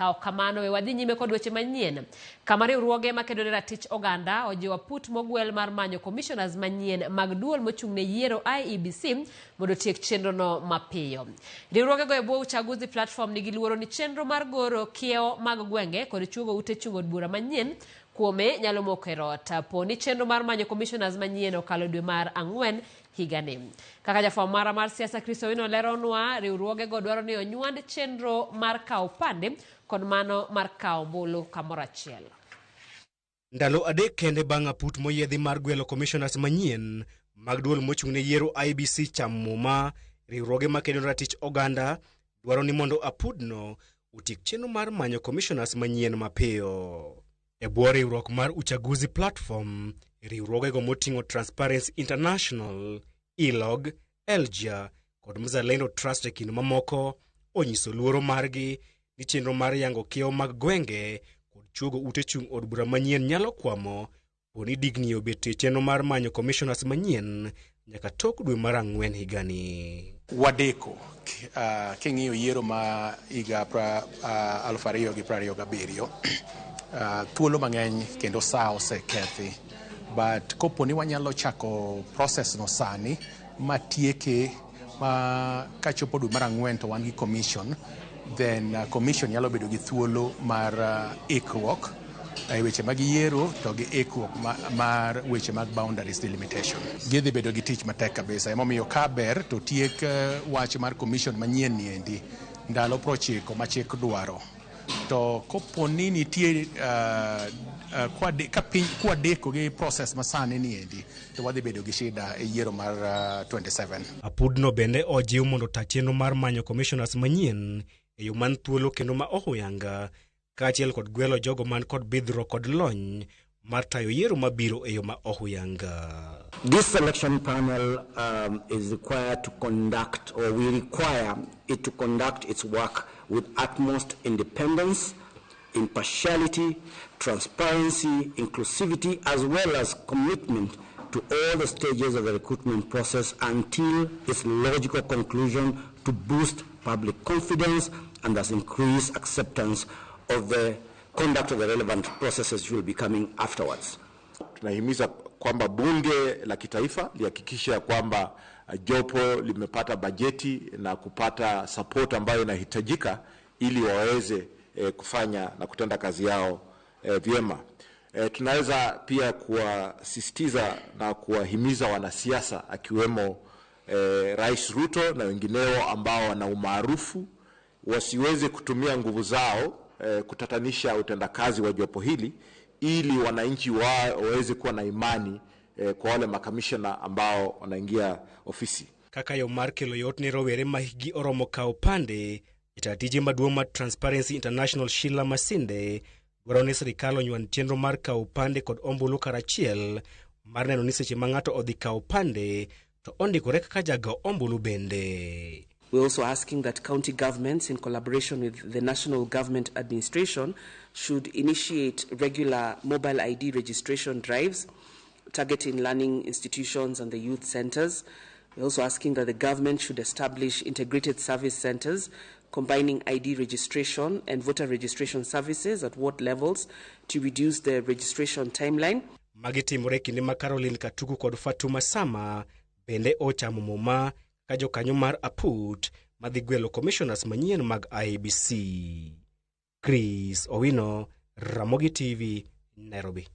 Ka ok kamano, we wadhi nyime kod weche manyien. Kama riwruoge makedo ne ratich oganda ojiwo aput mogwel mar manyo commissioners manyien mag duol mochung' ne yiero IEBC mondo otiek chenrono mapiyo. Riwruogego e bwo Uchaguzi Platform nigi luoro ni chenro mar goro kiewo mag gwenge kod chuogo ute chung' od bura manyien kuome nyalo moko e rot po ni chenro mar manyo commissioners manyien okalo dwe mar ang'wen higani. Kaka jafwambo mara mar siasa Chris Owino leronwa, riwruogego dwaro ni onywand chenro mar kawo opande kod mano mar kawo ombulu kamoro achiel. Ndalo adek kende bang' aput moyiedhi mar gwelo commissioners manyien mag duol mochung' ne yiero IEBC cham muma, riwruoge makedo ne ratich oganda dwaro ni mondo apudno otiek chenro mar manyo commissioners manyien mapiyo. E bwo riwruok mar Uchaguzi Platform, riwruogego moting'o Transparency International, ILOG, ELGIA kod Mzalendo Trust e kind mamoko onyiso luoro margi ni chenro mar yango kiewo mag gwenge kod chuogo ute chung' od bura manyien nyalo kwamo po ni digni obetie chenro mar manyo commissioners manyien nyaka tok dwe mar ang'wen higani. Wadeko king'iyo yiero ma higa 2027, thuolo mang'eny kendo saa osekethi, but kopo ni wanyalo chako process no sani matieke ma kachopo dwe mar ang'wen to wan gi commission, then commission nyalo bedo gi thuolo mar ikruok e weche mag yiero to gi ikruok mar weche mag boundaries delimitation. Gidhi bedo gi tich matek kabisa. Emomiyo ka ber to tiek wach mar commission manyien ni endi ndalo 90 ma chik dwaro. To kopo ni nitie ka piny kwadeko gi process masani ni endi, to wadhi bedo gi shida e yiero mar 27. Apudno bende ojiw mondo ota chenro mar manyo commissioners manyien e yo man thuolo kendo ma ohuyanga kaachiel kod gwelo jogo man kod bidhruok kod lony mar tayo yiero mabiro e yo ma ohuyanga. This selection panel is required to conduct, or we require it to conduct its work with utmost independence, impartiality, transparency, inclusivity, as well as commitment to all the stages of the recruitment process until its logical conclusion to boost public confidence and thus increase acceptance of the conduct of the relevant processes which will be coming afterwards. Tunahimiza kwamba bunge la kitaifa lihakikishe ya kwamba jopo limepata bajeti na kupata support ambayo inahitajika ili waweze kufanya na kutenda kazi yao vyema. Tunaweza pia kuwasisitiza na kuwahimiza wanasiasa akiwemo Rais Ruto na wengineo ambao wana umaarufu wasiweze kutumia nguvu zao kutatanisha utendakazi wa jopo hili ili wananchi waweze kuwa na imani kwa wale makamishna ambao wanaingia ofisi. Kaka yo mar kelo yot ne rowere ma hikgi oromo kawo opande, jatend tije maduong' mar Transparency International Sheila Masinde dwaro ni sirikal onywan chenro mar kawo opande kod ombulu karachiel mar neno ni seche ma ng'ato odhi kawo opande to ondikore kaka jago ombulu bende. We're also asking that county governments, in collaboration with the National Government Administration, should initiate regular mobile ID registration drives targeting learning institutions and the youth centers. We're also asking that the government should establish integrated service centers combining ID registration and voter registration services at ward levels to reduce the registration timeline. Magi timore kinde ma Caroline Katuku kod Fatuma Sama bende ochamo muma ka jokanyo mar aput madhi gwelo commissioners manyien mag IEBC. Chris Owino, Ramogi TV, Nairobi.